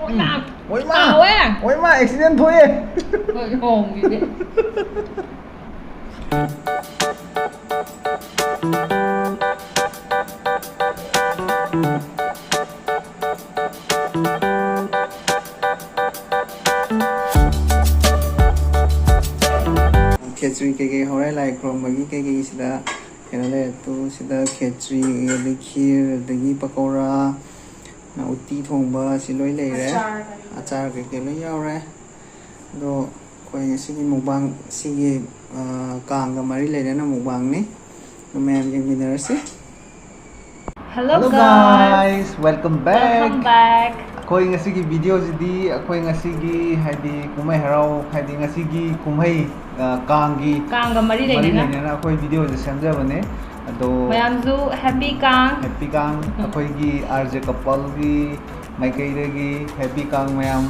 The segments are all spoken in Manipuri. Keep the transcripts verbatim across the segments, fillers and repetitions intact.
ꯎꯝ. ꯃꯣꯏꯃ! ꯍꯥꯎꯋꯦ! ꯃꯣꯏꯃ, accident ꯊꯣꯛꯑꯦ! ꯍꯣꯏ, ꯍꯣꯡꯈꯤꯒꯦ꯫ ꯈꯦꯆ꯭ꯔꯤ ꯀꯩꯀꯩ ꯍꯧꯔꯦ, ꯂꯥꯏ ꯈꯨꯔꯨꯝꯕꯒꯤ ꯀꯩꯀꯩ ꯁꯤꯗ ꯀꯩꯅꯣ ꯂꯩꯔꯦ꯫ ꯇꯨ, ꯁꯤꯗ ꯈꯦꯆ꯭ꯔꯤ, ꯑꯗꯩ ꯈꯤꯔ, ꯑꯗꯒꯤ ꯄꯀꯧꯔꯥ, ꯎꯇꯤ ꯊꯣꯡꯕ, ꯁꯤ ꯂꯣꯏ ꯂꯩꯔꯦ꯫ ꯑꯆꯥꯔ ꯀꯔꯤ ꯀꯔꯤ꯫ ꯑꯆꯥꯔ ꯀꯩꯀꯩ ꯂꯣꯏ ꯌꯥꯎꯔꯦ꯫ ꯑꯗꯣ ꯑꯩꯈꯣꯏ ꯉꯁꯤꯒꯤ mukbang, ꯁꯤꯒꯤ, ꯑ, ꯀꯥꯡꯒ ꯃꯔꯤ ꯂꯩꯅꯅ mukbangꯅꯤ꯫ ꯑꯗꯣ ꯃꯌꯥꯝ ꯌꯦꯡꯃꯤꯟꯅꯔꯁꯤ꯫ Hello, hello guys, guys, welcome back. Welcome back. ꯑꯩꯈꯣꯏ ꯉꯁꯤꯒꯤ videoꯁꯤꯗꯤ ꯑꯩꯈꯣꯏ ꯉꯁꯤꯒꯤ, ꯍꯥꯏꯗꯤ, ꯀꯨꯝꯍꯩ ꯍꯔꯥꯎ, ꯍꯥꯏꯗꯤ, ꯉꯁꯤꯒꯤ ꯀꯨꯝꯍꯩ, ꯑ, ꯀꯥꯡꯒꯤ ꯀꯥꯡꯒ ꯃꯔꯤ ꯃꯔꯤ ꯂꯩꯅꯅ꯫ ꯂꯩꯅꯅ ꯑꯩꯈꯣꯏ videoꯁꯦ ꯁꯦꯝꯖꯕꯅꯦ꯫ ꯑꯗꯣ ꯃꯌꯥꯝꯁꯨ happy ꯀꯥꯡ꯫ Happy ꯀꯥꯡ꯫ ꯑꯩꯈꯣꯏꯒꯤ RJ coupleꯒꯤ ꯃꯥꯏꯀꯩꯗꯒꯤ happy ꯀꯥꯡ ꯃꯌꯥꯝ꯫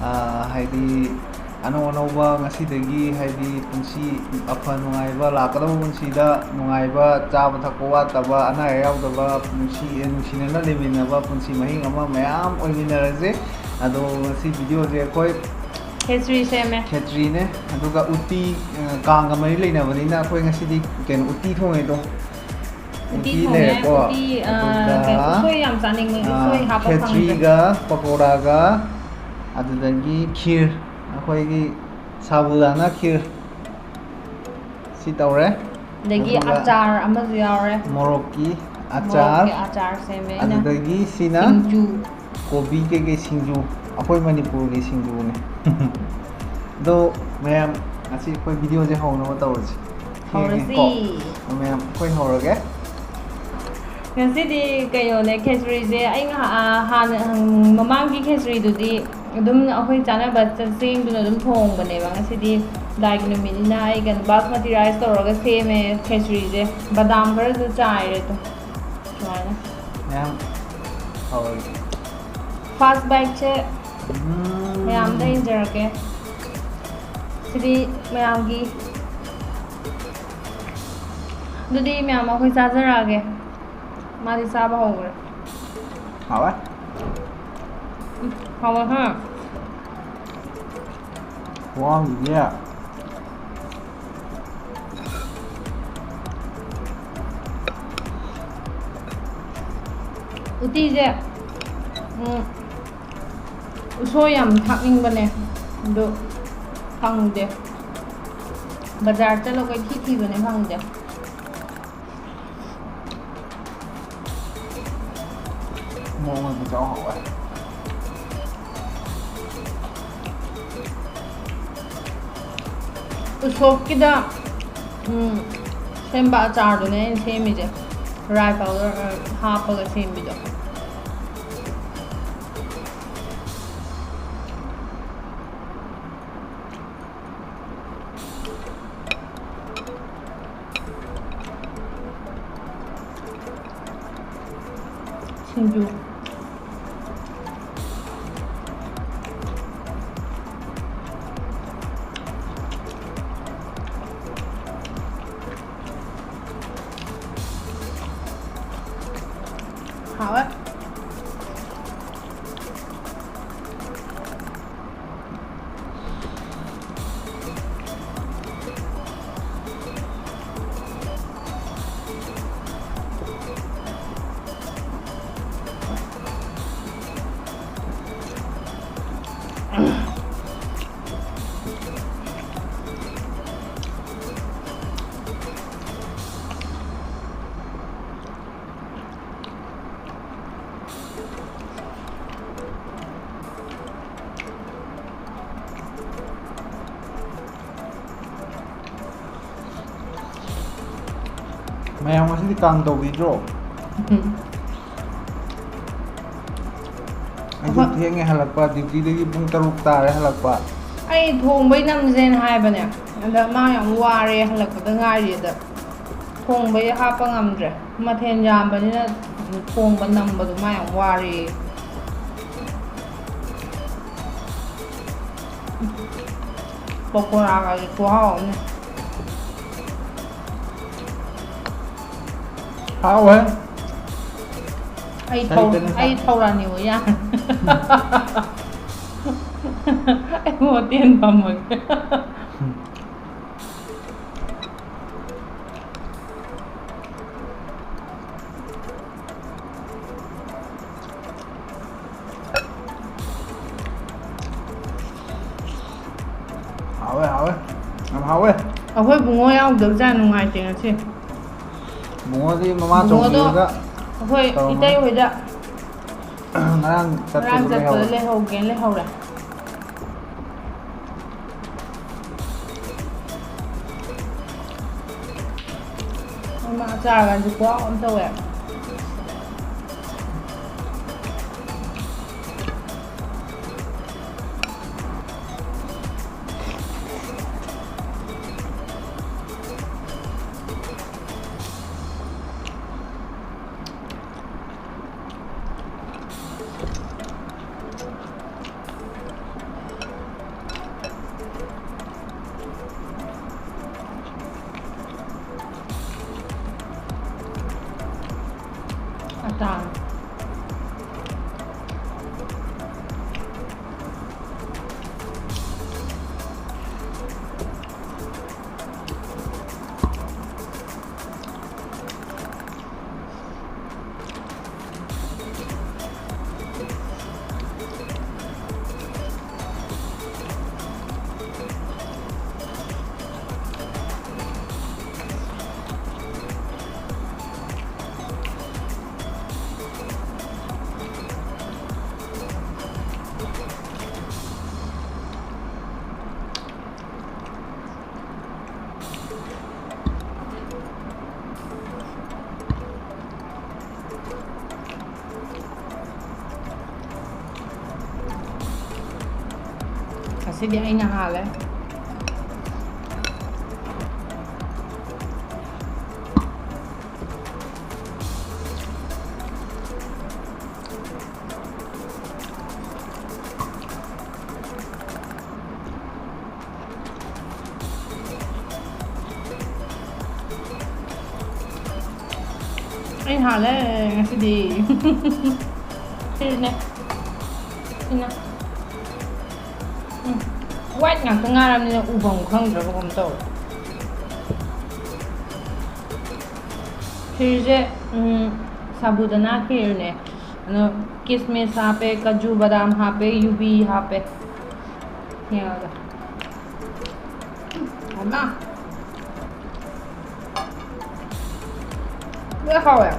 ꯑ, ꯍꯥꯏꯗꯤ, ꯑꯅꯧ ꯑꯅꯧꯕ ꯉꯁꯤꯗꯒꯤ, ꯍꯥꯏꯗꯤ, ꯄꯨꯟꯁꯤ ꯑꯐ ꯅꯨꯡꯉꯥꯏꯕ, ꯂꯥꯛꯀꯗꯕ ꯄꯨꯟꯁꯤꯗ ꯅꯨꯡꯉꯥꯏꯕ, ꯆꯥꯕ ꯊꯛꯄ ꯋꯥꯠꯇꯕ, ꯑꯅꯥ ꯑꯌꯦꯛ ꯌꯥꯎꯗꯕ, ꯅꯨꯡꯁꯤ-, ꯅꯨꯡꯁꯤꯅꯅ ꯂꯩꯃꯤꯟꯅꯕ, ꯄꯨꯟꯁꯤ ꯃꯍꯤꯡ ꯑꯃ ꯃꯌꯥꯝ ꯑꯣꯏꯃꯤꯟꯅꯔꯁꯦ꯫ ꯑꯗꯣ ꯉꯁꯤ videoꯁꯦ ꯑꯩꯈꯣꯏ ꯈꯦꯆ꯭ꯔꯤ ꯁꯦꯝꯃꯦ꯫ ꯈꯦꯆ꯭ꯔꯤꯅꯦ, ꯑꯗꯨꯒ ꯎꯇꯤ, ꯑ, ꯀꯥꯡꯒ ꯃꯔꯤ ꯂꯩꯅꯕꯅꯤꯅ ꯑꯩꯈꯣꯏ ꯉꯁꯤꯗꯤ ꯀꯩꯅꯣ, ꯎꯇꯤ ꯊꯣꯡꯉꯦꯗꯣ꯫ ꯎꯇꯤ ꯎꯇꯤ ꯊꯣꯡꯉꯦ, ꯂꯩꯔꯦꯀꯣ꯫ ꯎꯇꯤ, ꯑ, ꯑꯗꯨꯒ, ꯀꯩ-, ꯎꯁꯣꯏ ꯌꯥꯝ ꯆꯥꯅꯤꯡꯕꯒꯤ ꯑ, ꯎꯁꯣꯏ ꯍꯥꯞꯄ ꯐꯪꯗ꯭ꯔꯦ꯫ ꯈꯦꯆ꯭ꯔꯤꯒ ꯄꯀꯧꯔꯥꯒ, ꯑꯗꯨꯗꯒꯤ ꯈꯤꯔ, ꯑꯩꯈꯣꯏꯒꯤ ꯁꯥꯕꯨꯗꯥꯅꯥ ꯈꯤꯔ꯫ ꯁꯤ ꯇꯧꯔꯦ꯫ ꯑꯗꯒꯤ ꯑꯗꯨꯒ ꯑꯆꯥꯔ ꯑꯃꯁꯨ ꯌꯥꯎꯔꯦ꯫ ꯃꯣꯔꯣꯛꯀꯤ ꯑꯆꯥꯔ꯫ ꯃꯣꯔꯣꯛꯀꯤ ꯑꯆꯥꯔ ꯁꯦꯝꯃꯦ ꯑꯩꯅ꯫ ꯑꯗꯨꯗꯒꯤ ꯁꯤꯅ ꯁꯤꯡꯖꯨ꯫ ꯀꯣꯕꯤ ꯀꯩꯀꯩ ꯁꯤꯡꯖꯨ, ꯑꯩꯈꯣꯏ ꯃꯅꯤꯄꯨꯔꯒꯤ ꯁꯤꯡꯖꯨꯅꯦ꯫ ꯑꯗꯣ ꯃꯌꯥꯝ, ꯉꯁꯤ ꯑꯩꯈꯣꯏ videoꯁꯦ ꯍꯧꯅꯕ ꯇꯧꯔꯁꯤ꯫ ꯍꯧꯔꯁꯤ꯫ ꯀꯣ? ꯃꯌꯥꯝ, ꯑꯩꯈꯣꯏ ꯍꯧꯔꯒꯦ꯫ ꯉꯁꯤꯗꯤ ꯀꯩꯅꯣꯅꯦ, ꯈꯦꯆ꯭ꯔꯤꯁꯦ ꯑꯩ ꯉꯍꯥ-, ꯑ, ꯍꯥꯟꯅ, ꯎꯝ, ꯃꯃꯥꯡꯒꯤ ꯈꯦꯆ꯭ꯔꯤꯗꯨꯗꯤ ꯑꯗꯨꯝ ꯑꯩꯈꯣꯏ ꯆꯥꯅꯕ ꯆ-, ꯆꯦꯡꯗꯨꯅ ꯑꯗꯨꯝ ꯊꯣꯡꯕꯅꯦꯕ꯫ ꯉꯁꯤꯗꯤ ꯂꯥꯏꯒꯤ ꯅꯨꯃꯤꯠꯅꯤꯅ ꯑꯩ ꯀꯩꯅꯣ, ꯕꯥꯁꯃꯇꯤ rice ꯇꯧꯔꯒ ꯁꯦꯝꯃꯦ ꯈꯦꯆ꯭ꯔꯤꯁꯦ꯫ ꯕꯗꯥꯝ ꯈꯔꯁꯨ ꯆꯥꯏꯔꯦ ꯑꯗꯨꯝ꯫ ꯁꯨꯃꯥꯏꯅ꯫ ꯃꯌꯥꯝ ꯍꯧꯔꯒꯦ꯫ First biteꯁꯦ ꯎꯝ꯫ ꯃꯌꯥꯝꯗ ꯌꯦꯡꯖꯔꯛꯀꯦ꯫ ꯁꯤꯗꯤ ꯃꯌꯥꯝꯒꯤ꯫ ꯑꯗꯨꯗꯤ ꯃꯌꯥꯝ ꯑꯩꯈꯣꯏ ꯆꯥꯖꯔꯛꯑꯒꯦ꯫ ꯃꯥꯗꯤ ꯆꯥꯕ ꯍꯧꯈ꯭ꯔꯦ꯫ ꯍꯥꯎꯋꯦ꯫ ꯍꯥꯎꯋꯦ ꯍꯥ꯫ ꯈꯨꯍꯥꯎꯁꯤꯗꯤ꯫ ꯎꯇꯤꯁꯦ, ꯎꯝ, ꯎꯁꯣꯏ ꯌꯥꯝ ꯊꯥꯛꯅꯤꯡꯕꯅꯦ, ꯑꯗꯨ ꯐꯪꯗꯦ꯫ ꯕꯖꯥꯔ ꯆꯠꯂꯒ ꯀꯣꯏꯊꯤ ꯊꯤꯕꯅꯦ, ꯐꯪꯗꯦ꯫ ꯃꯑꯣꯡ ꯑꯃ ꯆꯥꯎ ꯍꯧꯔꯦ꯫ ꯎꯁꯣꯞꯀꯤꯗ, ꯎꯝ, ꯁꯦꯝꯕ ꯑꯆꯥꯔꯗꯨꯅꯦ ꯑꯩꯅ ꯁꯦꯝꯃꯤꯁꯦ, ꯔꯥꯏ ꯄꯥꯎꯗꯔ ꯍꯥꯞꯄꯒ ꯁꯦꯝꯕꯤꯗꯣ꯫ ꯁꯤꯡꯖꯨ꯫ ꯍꯥꯎꯋꯦ꯫ ꯃꯌꯥꯝ ꯉꯁꯤꯗꯤ ꯀꯥꯡ ꯇꯧꯕꯤꯗ꯭ꯔꯣ? ꯎꯝ꯫ ꯑꯩꯁꯨ ꯑꯩꯈꯣꯏ ꯊꯦꯡꯉꯦ ꯍꯜꯂꯛꯄ, ꯗ꯭ꯌꯨꯇꯤꯗꯒꯤ ꯄꯨꯡ ꯇꯔꯨꯛ ꯇꯥꯔꯦ ꯍꯜꯂꯛꯄ꯫ ꯑꯩ ꯊꯣꯡꯕꯩ ꯅꯝꯁꯦꯅ ꯍꯥꯏꯕꯅꯦ, ꯑꯗ ꯃꯥ ꯌꯥꯝ ꯋꯥꯔꯦ, ꯍꯜꯂꯛꯄꯗ ꯉꯥꯏꯔꯤ, ꯑꯗ ꯊꯣꯡꯕꯩ ꯍꯥꯞꯄ ꯉꯝꯗ꯭ꯔꯦ, ꯃꯊꯦꯜ ꯌꯥꯝꯕꯅꯤꯅ ꯊꯣꯡꯕ ꯅꯝꯕꯗꯣ ꯃꯥ ꯌꯥꯝ ꯋꯥꯔꯦꯌꯦ꯫ ꯄꯀꯣꯔꯥꯒꯗꯤ ꯈꯨꯍꯥꯎ ꯑꯃꯅꯤ꯫ ꯍꯥꯎꯋꯦ꯫ ꯑꯩ ꯊꯧ-, ꯁꯔꯤꯇꯅ ꯁꯥ-, ꯑꯩ ꯊꯧꯔꯥꯅꯤ ꯑꯣꯏ ꯌꯥ꯫ ꯑꯩ ꯍꯣꯇꯦꯜ ꯐꯝꯃꯒꯦ꯫ ꯍꯥꯎꯋꯦ, ꯍꯥꯎꯋꯦ꯫ ꯌꯥꯝ ꯍꯥꯎꯋꯦ꯫ ꯑꯩꯈꯣꯏ ꯕꯨꯡꯉꯣ ꯌꯥꯎꯗꯕꯖꯥꯠ ꯅꯨꯡꯉꯥꯏꯇꯦ ꯉꯁꯤ꯫ ꯕꯨꯡꯉꯣꯗꯤ ꯃꯃꯥ ꯕꯨꯡꯉꯣꯗꯣ ꯆꯧꯕꯤꯒ ꯑꯩꯈꯣꯏ ꯇꯧꯔꯝꯃꯅꯤ꯫ ꯏꯇꯩ ꯍꯣꯏꯗ ꯉꯔꯥꯡ ꯆꯠꯄꯗ ꯉꯔꯥꯡ ꯆꯠꯄꯗ ꯂꯩꯍꯧꯔꯦ꯫ ꯂꯩꯍꯧꯒꯦꯅ ꯂꯩꯍꯧꯔꯦ꯫ ꯃꯥ ꯆꯥꯔꯒꯁꯨ ꯈꯨꯍꯥꯎ ꯑꯃ ꯇꯧꯋꯦ꯫ ꯑꯇꯥ꯫ ꯉꯁꯤꯗꯤ ꯑꯩꯅ ꯍꯥꯜꯂꯦ꯫ ꯑꯩꯅ ꯃꯥꯜꯂꯦ ꯉꯁꯤꯗꯤ꯫ ꯁꯤꯅꯦ꯫ ꯁꯤꯅ꯫ ꯎꯝ꯫ White ꯉꯥꯛꯇ ꯉꯥꯏꯔꯕꯅꯤꯅ ꯎꯐꯝ ꯈꯪꯗ꯭ꯔꯕꯒꯨꯝ ꯇꯧꯔꯦ꯫ ꯈꯤꯔꯁꯦ, ꯎꯝ, ꯁꯥꯕꯨꯗꯅꯥ ꯈꯤꯔꯅꯦ꯫ ꯑꯗꯣ ꯀꯤꯁꯃꯤꯁ ꯍꯥꯞꯄꯦ, ꯀꯥꯖꯨ ꯕꯗꯥꯝ ꯍꯥꯞꯄꯦ, ꯌꯨꯕꯤ ꯍꯥꯞꯄꯦ꯫ ꯌꯦꯡꯉꯒ꯫ ꯍꯩꯃꯥ! ꯂꯣꯏ ꯍꯥꯎꯋꯦ꯫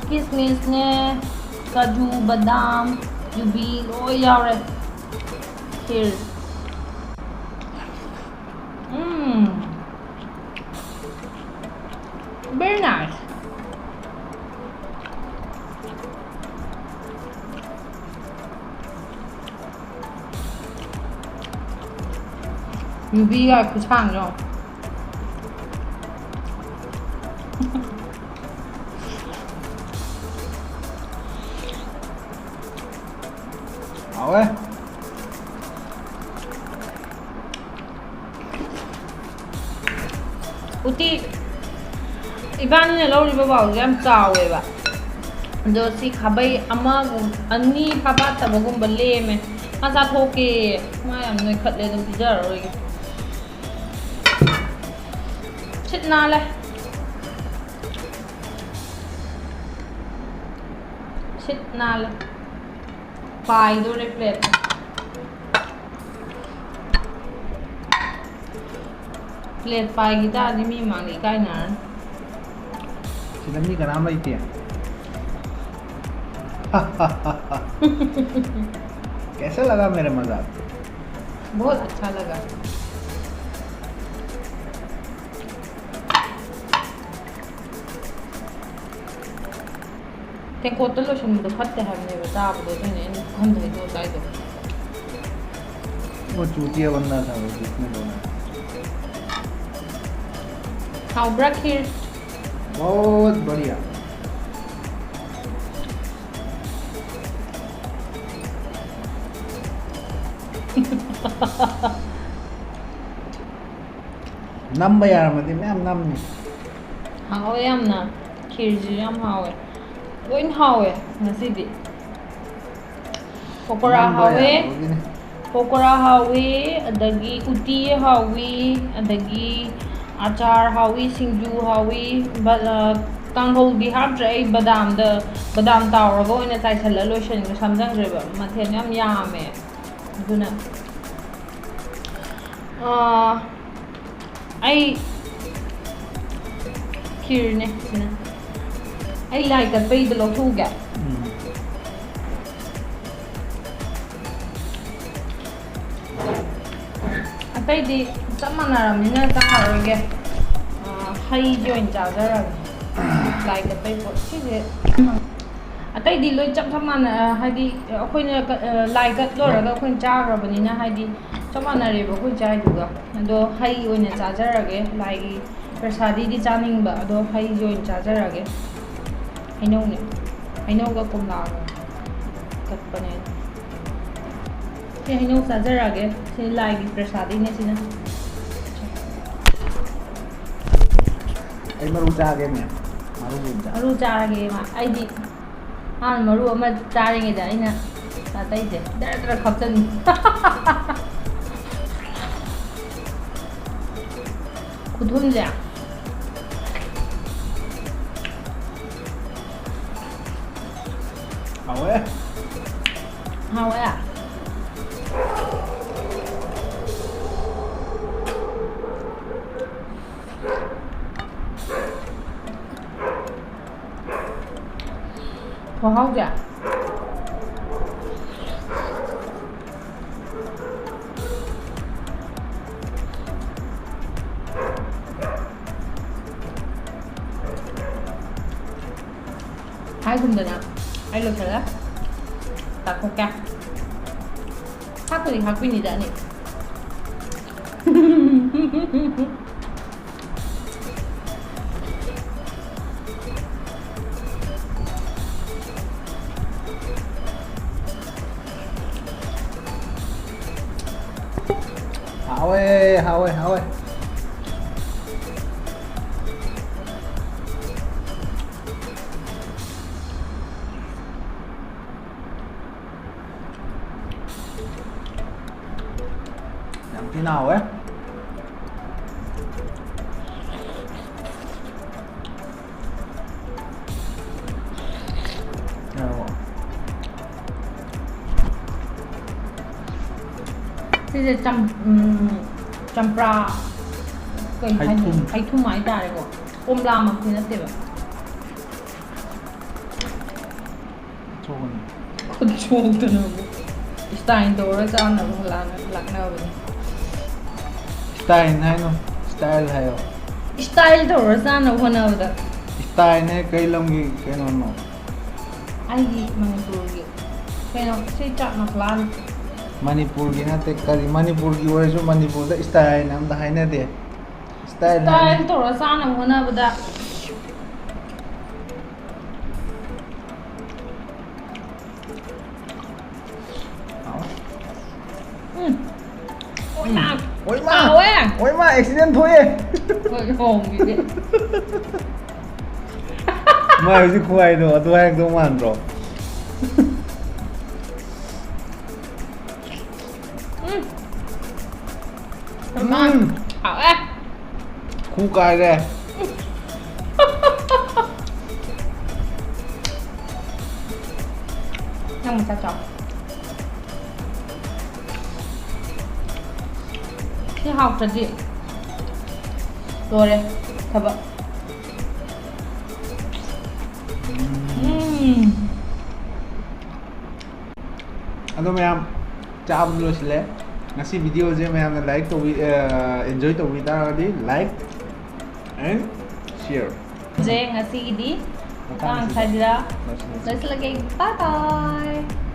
ꯀꯤꯁꯃꯤꯁꯅꯦ, ꯀꯥꯖꯨ, ꯕꯗꯥꯝ, ꯌꯨꯕꯤ ꯂꯣꯏ ꯌꯥꯎꯔꯦ꯫ Here. ꯎꯝ꯫ Very nice. ꯌꯨꯕꯤꯒ ꯈꯨꯁꯥꯡꯗꯣ꯫ ꯍꯥꯎꯋꯦ꯫ ꯎꯇꯤ ꯏꯕꯥꯅꯤꯅ ꯂꯧꯔꯤꯕ ꯕꯥꯎꯜꯁꯦ ꯌꯥꯝ ꯆꯥꯎꯋꯦꯕ꯫ ꯑꯗꯣ ꯁꯤ ꯈꯥꯕꯩ ꯑꯃꯒꯨꯝ-, ꯑꯅꯤ ꯐꯥꯕꯥꯠꯇꯕꯒꯨꯝꯕ ꯂꯦꯝꯃꯦ꯫ ꯃꯥ ꯆꯥꯊꯣꯛꯀꯦꯌꯦ꯫ ꯃꯥ ꯌꯥꯝ ꯅꯣꯏꯈꯠꯂꯦ, ꯑꯗꯨꯝ ꯄꯤꯖꯔꯔꯣꯏꯒꯦ꯫ ꯁꯤꯠ ꯅꯥꯜꯂꯦ꯫ ꯁꯤꯠ ꯅꯥꯜꯂꯦ꯫ ꯄꯥꯏꯗꯣꯔꯦ plate꯫ Plate ꯄꯥꯏꯈꯤ ꯇꯥꯔꯗꯤ ꯃꯤ ꯃꯃꯥꯡꯗ ꯏꯀꯥꯏꯅꯔꯅꯤ꯫ ꯁꯤꯗ ꯃꯤ ꯀꯅꯥꯝ ꯂꯩꯇꯦ꯫ कैसा लगा मेरा मजाक? बहुत अच्छा लगा। ꯇꯦꯡꯀꯣꯠꯇ ꯂꯣꯏꯁꯤꯟꯕꯗꯣ ꯐꯠꯇꯦ ꯍꯥꯏꯕꯅꯦꯕ ꯆꯥꯕꯗꯣ, ꯑꯗꯨꯏꯅꯦ ꯑꯩꯅ ꯄꯨꯈꯝꯗ ꯍꯩꯗꯣꯛꯑ ꯆꯥꯏꯗꯣ꯫ वो चूतिया बनना था वो, जिसने बोला। ꯍꯥꯎꯕ꯭ꯔꯥ ꯈꯤꯔ? बहुत बढ़िया। ꯅꯝꯕ ꯌꯥꯔꯝꯃꯗꯤ ꯃꯌꯥꯝ ꯅꯝꯅꯤ꯫ ꯍꯥꯎꯋꯦ ꯌꯥꯝꯅ꯫ ꯈꯤꯔꯁꯤꯁꯨ ꯌꯥꯝ ꯍꯥꯎꯋꯦ꯫ ꯂꯣꯏꯅ ꯍꯥꯎꯋꯦ ꯉꯁꯤꯗꯤ꯫ ꯄꯀꯣꯔꯥ ꯅꯝꯕ ꯍꯥꯎꯋꯦ꯫ ꯌꯥꯗꯕꯒꯤꯅꯤ꯫ ꯄꯀꯣꯔꯥ ꯍꯥꯎꯋꯤ, ꯑꯗꯒꯤ ꯎꯇꯤ ꯍꯥꯎꯋꯤ, ꯑꯗꯒꯤ ꯑꯆꯥꯔ ꯍꯥꯎꯋꯤ, ꯁꯤꯡꯖꯨ ꯍꯥꯎꯋꯤ, ꯕ-, ꯑ, ꯀꯥꯡꯍꯧꯗꯤ ꯍꯥꯞꯇ꯭ꯔꯦ꯫ ꯑꯩ ꯕꯗꯥꯝꯗ, ꯕꯗꯥꯝ ꯇꯥꯎꯔꯒ ꯑꯣꯏꯅ ꯆꯥꯏꯁꯜꯂ ꯂꯣꯏꯁꯤꯟꯈ꯭ꯔꯦ, ꯁꯝꯖꯟꯈ꯭ꯔꯦꯕ꯫ ꯃꯊꯦꯜ ꯌꯥꯝ ꯌꯥꯝꯃꯦ꯫ ꯑꯗꯨꯅ, ꯑ, ꯑꯩ ꯈꯤꯔꯅꯦ ꯁꯤꯅ꯫ ꯑꯩ ꯂꯥꯏ ꯀꯠꯄꯩꯗꯣ ꯂꯧꯊꯣꯛꯎꯒꯦ꯫ ꯎꯝ꯫ ꯑꯇꯩꯗꯤ ꯆꯞ ꯃꯥꯟꯅꯔꯕꯅꯤꯅ ꯆꯥꯔꯔꯣꯏꯒꯦ꯫ ꯑ, ꯍꯩꯁꯦ ꯑꯣꯏꯅ ꯆꯥꯖꯔꯒꯦ꯫ ꯂꯥꯏ ꯀꯠꯄꯩ ꯄꯣꯠ ꯁꯤꯁꯦ꯫ ꯑꯇꯩꯗꯤ ꯂꯣꯏ ꯆꯞ ꯆꯞ ꯃꯥꯟꯅ, ꯍꯥꯏꯗꯤ ꯑꯩꯈꯣꯏꯅ ꯀ-, ꯂꯥꯏ ꯀꯠ ꯂꯣꯏꯔꯒ ꯑꯩꯈꯣꯏꯅ ꯆꯥꯈ꯭ꯔꯕꯅꯤꯅ, ꯍꯥꯏꯗꯤ ꯆꯞ ꯃꯥꯟꯅꯔꯦꯕ ꯑꯩꯈꯣꯏ ꯆꯥꯏꯗꯨꯒ꯫ ꯑꯗꯣ ꯍꯩ ꯑꯣꯏꯅ ꯆꯥꯖꯔꯒꯦ꯫ ꯂꯥꯏꯒꯤ ꯄ꯭ꯔꯁꯥꯗꯤꯗꯤ ꯆꯥꯅꯤꯡꯕ, ꯑꯗꯣ ꯍꯩꯁꯦ ꯑꯣꯏꯅ ꯆꯥꯖꯔꯒꯦ꯫ ꯍꯩꯅꯧꯅꯦ, ꯍꯩꯅꯧꯒ ꯀꯣꯝꯂꯥꯒ ꯀꯠꯄꯅꯦ꯫ ꯁꯤ ꯍꯩꯅꯧ ꯆꯥꯖꯔꯛꯑꯒꯦ꯫ ꯁꯤ ꯂꯥꯏꯒꯤ ꯄ꯭ꯔꯁꯥꯗꯤꯅꯦ ꯁꯤꯅ꯫ ꯑꯩ ꯃꯔꯨ ꯆꯥꯒꯦꯅꯦ꯫ ꯃꯔꯨ ꯑꯣꯏꯅ ꯆꯥ꯫ ꯃꯔꯨ ꯆꯥꯔꯒꯦ ꯃꯥ꯫ ꯑꯩꯗꯤ ꯃꯥꯅ ꯃꯔꯨ ꯑꯃ ꯆꯥꯔꯤꯉꯩꯗ ꯑꯩꯅ ꯑꯇꯩꯁꯦ ꯗꯔ ꯗꯔ ꯈꯞꯆꯟ꯫ ꯈꯨꯊꯨꯝꯁꯦ꯫ ꯍꯥꯎꯋꯦ꯫ ꯍꯥꯎꯋꯦ꯫ ꯈꯨꯍꯥꯎꯁꯦ꯫ ꯊꯨꯝꯗꯅ ꯑꯩ ꯂꯣꯏꯁꯜꯂꯦ꯫ ꯇꯥꯊꯣꯛꯀꯦ꯫ ꯍꯥꯞꯄꯨꯗꯤ ꯍꯥꯞꯄꯤꯅꯤꯗ ꯑꯅꯤ꯫ ꯍꯥꯎꯋꯦ, ꯍꯥꯎꯋꯦ, ꯍꯥꯎꯋꯦ꯫ ꯌꯥꯝ ꯊꯤꯅ ꯍꯥꯎꯋꯦ꯫ ꯌꯥꯔꯕꯣ? ꯁꯤꯁꯦ ꯆꯝ-, ꯎꯝ, ꯆꯝꯄ꯭ꯔꯥ, ꯀꯩ ꯍꯥꯏꯅꯤ? ꯍꯩꯊꯨꯝ꯫ ꯍꯩꯊꯨꯝ ꯍꯥꯏꯇꯥꯔꯦꯀꯣ꯫ ꯀꯣꯝꯂꯥꯃꯛꯇꯤ ꯅꯠꯇꯦꯕ꯫ ꯊꯣꯛꯀꯅꯤ꯫ ꯈꯨꯠ ꯁꯣꯛꯇꯅꯕꯨ꯫ Style ꯇꯧꯔ ꯆꯥꯅꯕ ꯂꯥꯛꯅ-, ꯂꯥꯛꯅꯕꯅꯤ꯫ Style ꯍꯥꯏꯅꯣ, style ꯍꯥꯏꯌꯣ꯫ Style ꯇꯧꯔ ꯆꯥꯅꯕ ꯍꯣꯠꯅꯕꯗ꯫ Style ꯅꯦ ꯀꯩ ꯂꯝꯒꯤ ꯀꯩꯅꯣꯅꯣ? ꯑꯩꯒꯤ ꯃꯅꯤꯄꯨꯔꯒꯤ ꯀꯩꯅꯣ, ꯁꯤ ꯆꯥꯠ ꯃꯁꯂꯥꯅꯤ꯫ ꯃꯅꯤꯄꯨꯔꯒꯤ ꯅꯠꯇꯦ, ꯀꯔꯤ, ꯃꯅꯤꯄꯨꯔꯒꯤ ꯑꯣꯏꯔꯁꯨ ꯃꯅꯤꯄꯨꯔꯗ style ꯍꯥꯏꯅ ꯑꯝꯇ ꯍꯥꯏꯅꯗꯦ꯫ Style ꯍꯥꯏꯅ꯫ Style ꯇꯧꯔ ꯆꯥꯅꯕ ꯍꯣꯠꯅꯕꯗ꯫ ꯎꯝ꯫ ꯑꯣꯏꯃꯥ! ꯑꯣꯏꯃꯥ! ꯍꯥꯎꯋꯦ! ꯑꯣꯏꯃꯥ! Accident ꯊꯣꯛꯑꯦ! ꯍꯣꯏ, ꯍꯣꯡꯉꯤꯅꯦ꯫ ꯃꯥ ꯍꯧꯖꯤꯛ ꯈꯨꯍꯥꯏꯗꯣ ꯑꯗꯨ ꯍꯥꯏꯔꯛꯇꯧ ꯃꯥꯟꯗ꯭ꯔꯣ? ꯎꯝ꯫ ꯎꯝ꯫ ꯍꯥꯎꯋꯦ꯫ ꯈꯨ ꯀꯥꯏꯔꯦ꯫ ꯅꯪ ꯃꯆꯥ ꯆꯥꯎ꯫ ꯁꯤ ꯍꯥꯎꯇ꯭ꯔꯗꯤ ꯂꯣꯏꯔꯦ ꯊꯕꯛ꯫ ꯎꯝ꯫ ꯑꯗꯣ ꯃꯌꯥꯝ, ꯆꯥꯕꯗ ꯂꯣꯏꯁꯤꯜꯂꯦ꯫ ꯉꯁꯤ video ꯁꯦ ꯃꯌꯥꯝꯅ like ꯇꯧꯕꯤ-, ꯑ, enjoy ꯇꯧꯕꯤ ꯇꯥꯔꯒꯗꯤ like and share꯫ ꯁꯦ ꯉꯁꯤꯒꯤꯗꯤ ꯃꯇꯥꯡ ꯁ꯭ꯋꯥꯏꯗ ꯂꯣꯏꯁꯤꯜꯂꯒꯦ꯫ Bye bye.